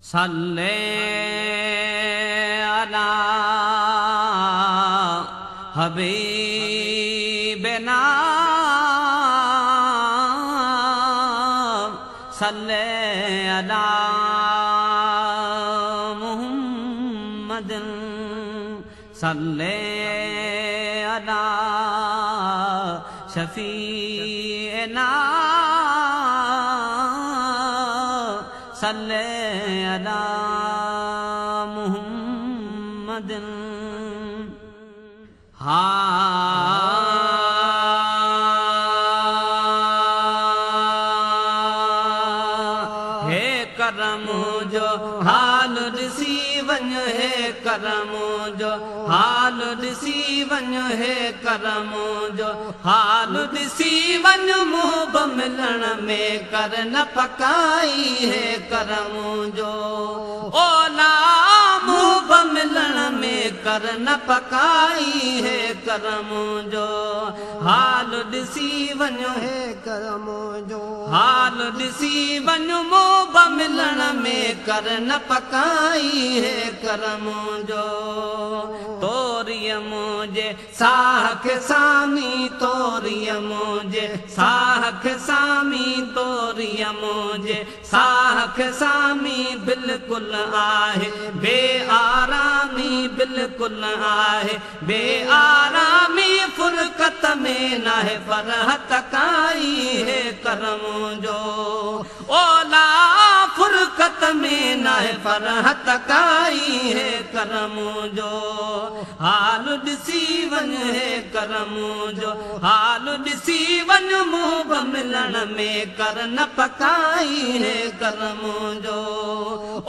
صلي على حبيبنا صلي على محمد صلي على شفيعنا صلي على محمد. हे करम जो हाल ॾिसी वञ, हे करम जो हाल ॾिसी वञ, हे करम जो हाल ॾिसी वञ, मुंहं मिलण में कर न पकाई, हे करम जो ओला मुंहं मिलण में कर न पकाई, हे करम जो हाल ॾिसी वञ, हे करम जो हाल ॾिसी वञ, मुंहं मिलण में कर न पकाई, हे करम जो तोरीअ मुंहिंजे साह खे सामी, तोरीअ मुंहिंजे साह खे सामी, तोरीअ मुंहिंजे साह खे सामी, बिल्कुल आहे बे आरामी, बिल्कुल आहे बे आरामी, फुरकत में नाहे फरहत काई, हे करम जो ओला फुरकत में नाहे फरहत काई, हे करम जो हाल ॾिसी वञ, हे करम जो हाल ॾिसी वञ, मुंहं मिलण में कर न पकाई, हे करम जो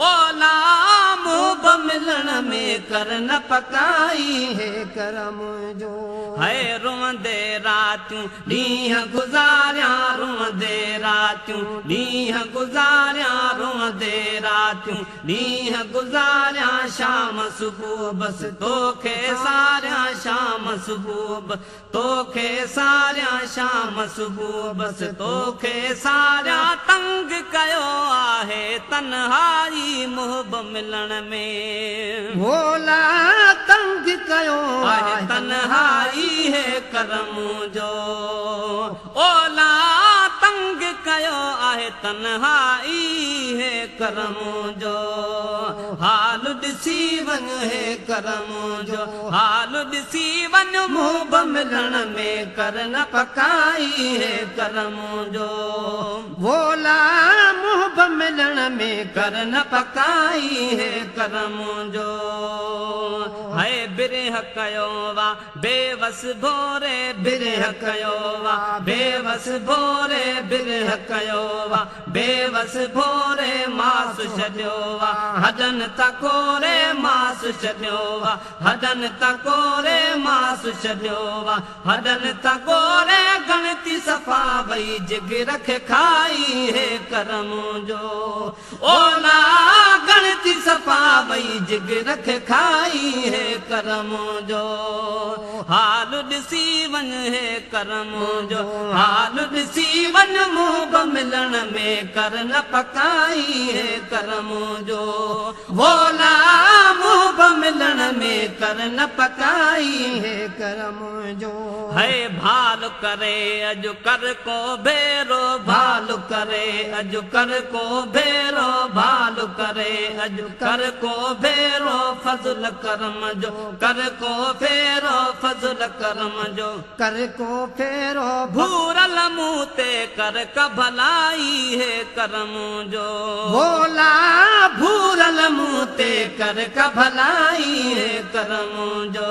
ओला मुंहं मिलण में कर न पकाई, हे करम जो। है रुवंदे रातियूं ॾींहं गुज़ारियां, रुवंदे रातियूं ॾींहं गुज़ारियां, रुवंदे रातियूं ॾींहं गुज़ारियां, शाम सुबुह बस तोखे सारियां, शाम सुबुह तोखे सारियां, शाम सुबुह बस तोखे सारियां, तंग कयो आहे तन्हाई मुहब मिलण में, भोला तंग कयो आहे तन्हाई, हे करम जो ओला तंग कयो आहे तन्हाई, हे करम जो हाल ॾिसी वञ, हे करम जो हाल ॾिसी वञ, मुंहं मिलण में कर न पकाई, हे करम जो भोला मुंहं मिलण में कर न पकाई, हे करम जो। है बिरह कयो वा बेवस भोरे, बिरह कयो वा बेवस भोरे, बिरह कयो वा बेवस भोरे, मास छॾियो वा हॾनि तकोरे, मास छॾियो वा हॾनि तकोरे, मास छॾियो वा हॾनि तकोरे, गणती सफ़ा वई जिगर खे खाई, हे करम जो ओला गणती सफ़ा वई जिगर खे खाई, हे करम जो हाल ॾिसी वञ, हे करम जो हाल ॾिसी वञ, मुंहं मिलण में कर न पकाई, हे करम जो भोला मुंहं मिलण में कर न पकाई, हे करम जो। है भाल करे अॼु कर को भेरो, भाल करे अॼु कर को भेरो, भाल करे अॼु कर को भेरो, फज़ल करम जो कर को फेरो, फज़ल करम जो कर को फेरो, भूरल मुंह ते कर क भलाई, हे करम जो भोला भूरल मुंह ते कर क भलाई, हे करम जो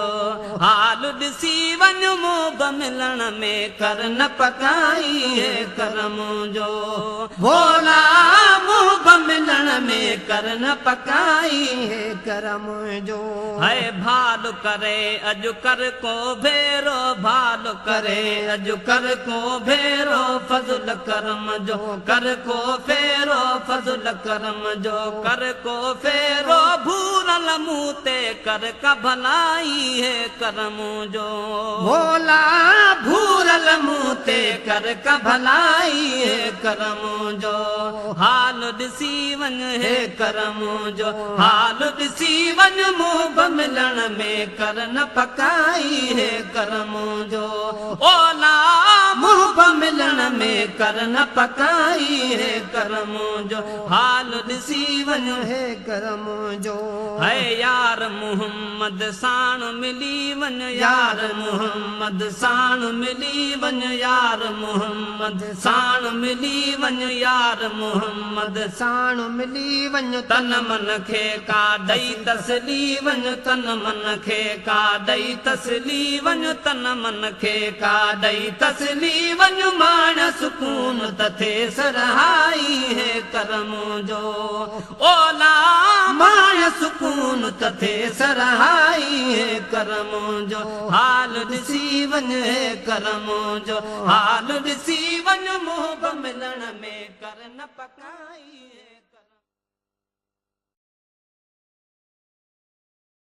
हाल ॾिसी वञ, मुंहं मिलण में कर न पकाई, हे करम जो भोला मुंहं मिलण में कर न पकाई, हे करम जो। है भाल करे अॼु कर को भेरो, भाल करे अॼु कर को भेरो, फज़ल करम जो कर को फेरो, फज़ल करम जो कर को फेरो, भूरल ڀورل مون تي ڪر ڪا ڀلائي هي ڪرم جو. ڀولا ڀورل مون تي ڪر ڪا ڀلائي هي ڪرم جو. حال ڏسي وڃ هي ڪرم جو، حال ڏسي وڃ محب ملڻ ۾ ڪر نه پڪائي هي ڪرم جو. اولا محب ملڻ ۾ ڪر نه پڪائي هي ڪرم جو. حال ڏسي وڃ هي ڪرم جو. هي يار محمد ساڻ ملي وڃ، يار محمد ساڻ ملي وڃ، يار محمد ساڻ ملي وڃ، يار محمد ساڻ ملي وڃ. تن من کي ڪا ڏئي تسلي وڃ، تن من کي ڪا ڏئي تسلي وڃ، تن من کي ڪا ڏئي تسلي وڃ. ماڻ سڪون ته ٿئي سرهائي هي ڪرم جو. اولا ماڻ سڪون ته ٿئي سرهائي هي ڪرم جو. حال ڏسي وڃ هي ڪرم جو، حال ڏسي وڃ محب ملڻ ۾ ڪر نه پڪائي.